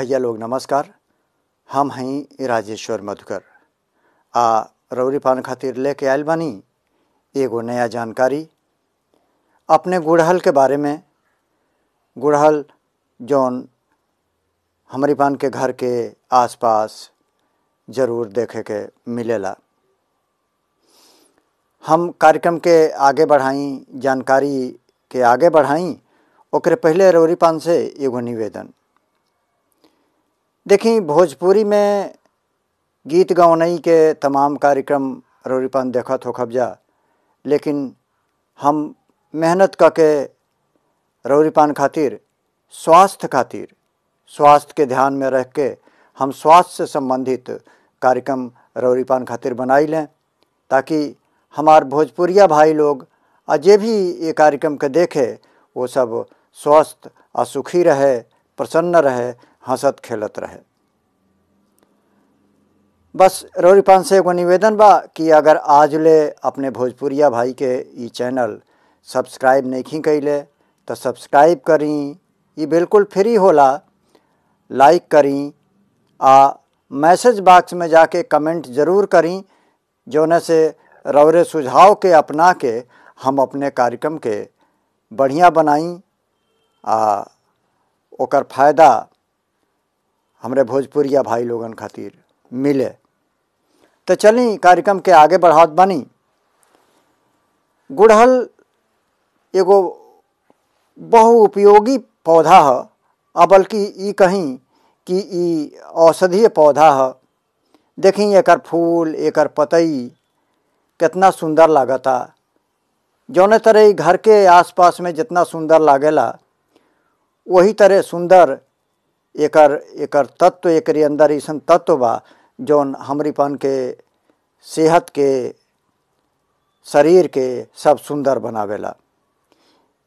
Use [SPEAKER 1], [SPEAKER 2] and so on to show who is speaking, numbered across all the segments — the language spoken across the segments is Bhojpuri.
[SPEAKER 1] भैया लोग नमस्कार। हम हैं राजेश्वर मधुकर आ रौरी पान खातिर लेके आयल बानी एगो नया जानकारी अपने गुड़हल के बारे में। गुड़हल जौन हमारी पान के घर के आसपास ज़रूर देखे के मिलेला। हम कार्यक्रम के आगे बढ़ाई, जानकारी के आगे बढ़ाई, ओकरे पहले रौरी पान से एगो निवेदन। देखी, भोजपुरी में गीत गौनई के तमाम कार्यक्रम रौरी पान देखत हो खबजा, लेकिन हम मेहनत करके रौरी पान खातिर, स्वास्थ्य खातिर, स्वास्थ्य के ध्यान में रख के हम स्वास्थ्य से संबंधित कार्यक्रम रौरी पान खातिर बनाई लें, ताकि हमार भोजपुरिया भाई लोग आ जे भी ये कार्यक्रम के देखे वो सब स्वस्थ और सुखी रहे, प्रसन्न रहे, हंसत खेलत रहे। बस रौरी पान से एगो निवेदन बा कि अगर आज ले अपने भोजपुरिया भाई के ई चैनल सब्सक्राइब नहीं कैले तो सब्सक्राइब करी, ये बिल्कुल फ्री होला। लाइक करी आ मैसेज बॉक्स में जाके कमेंट ज़रूर करी, जौन से रौरे सुझाव के अपना के हम अपने कार्यक्रम के बढ़िया बनाई आ ओकर फ़ायदा हमरे भोजपुरिया भाई लोगन खातिर मिले। तो चली कार्यक्रम के आगे बढ़ावत बानी। गुड़हल एगो बहुउपयोगी पौधा है, आ बल्कि ई कहीं कि ई औषधीय पौधा है। देखी एकर फूल, एकर पतई कितना सुंदर लागता। जौने तरह घर के आसपास में जितना सुंदर लागेला वही तरह सुंदर एकर एकर तत्व, एकरे अंदर ऐसन तत्व बा जौन हमरी पान के सेहत के, शरीर के सब सुंदर बनावेला।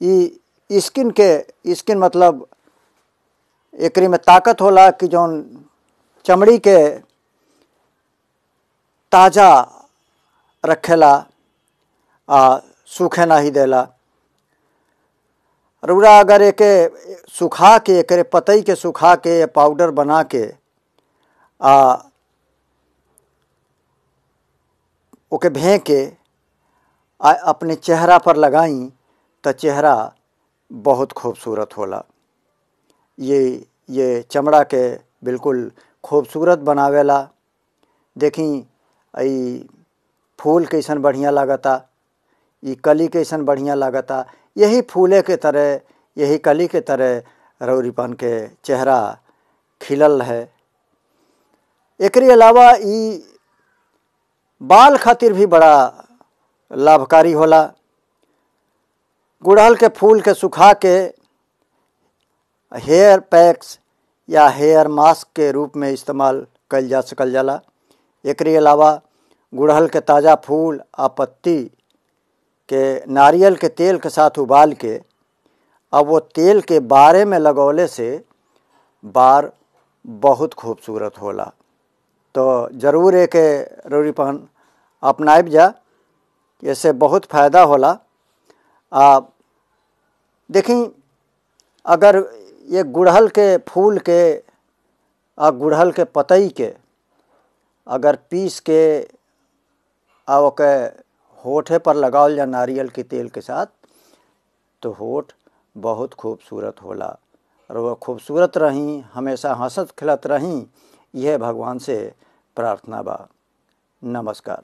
[SPEAKER 1] ई स्किन के, स्किन मतलब एकरी में ताकत होला कि जौन चमड़ी के ताज़ा रखेला आ सूखे नहीं देला। रउरा अगर एके सुखा के, एकरे पतई के सुखा के पाउडर बना के आ ओके भे के आ अपने चेहरा पर लगाई तो चेहरा बहुत खूबसूरत होला। ये चमड़ा के बिल्कुल खूबसूरत बनावेला। देखी ई फूल कैसन बढ़िया लागता, ई कली कैसन बढ़िया लागता। यही फूले के तरह, यही कली के तरह रौरी पान के चेहरा खिलल है। एकरे अलावा ई बाल खातिर भी बड़ा लाभकारी होला। गुड़हल के फूल के सुखा के हेयर पैक्स या हेयर मास्क के रूप में इस्तेमाल कइल जा सकल जाला। एकरे अलावा गुड़हल के ताज़ा फूल आ पत्ती के नारियल के तेल के साथ उबाल के अब वो तेल के बारे में लगौले से बार बहुत खूबसूरत होला। तो ज़रूर एक रौरी पान अपनाइब जा, इससे बहुत फ़ायदा होला। आ देखी, अगर ये गुड़हल के फूल के आ गुड़हल के पतई के अगर पीस के आ ओके होठे पर लगावल जा नारियल के तेल के साथ, तो होठ बहुत खूबसूरत होला और वह खूबसूरत रहीं, हमेशा हंसत खिलत रहीं, यह भगवान से प्रार्थना बा। नमस्कार।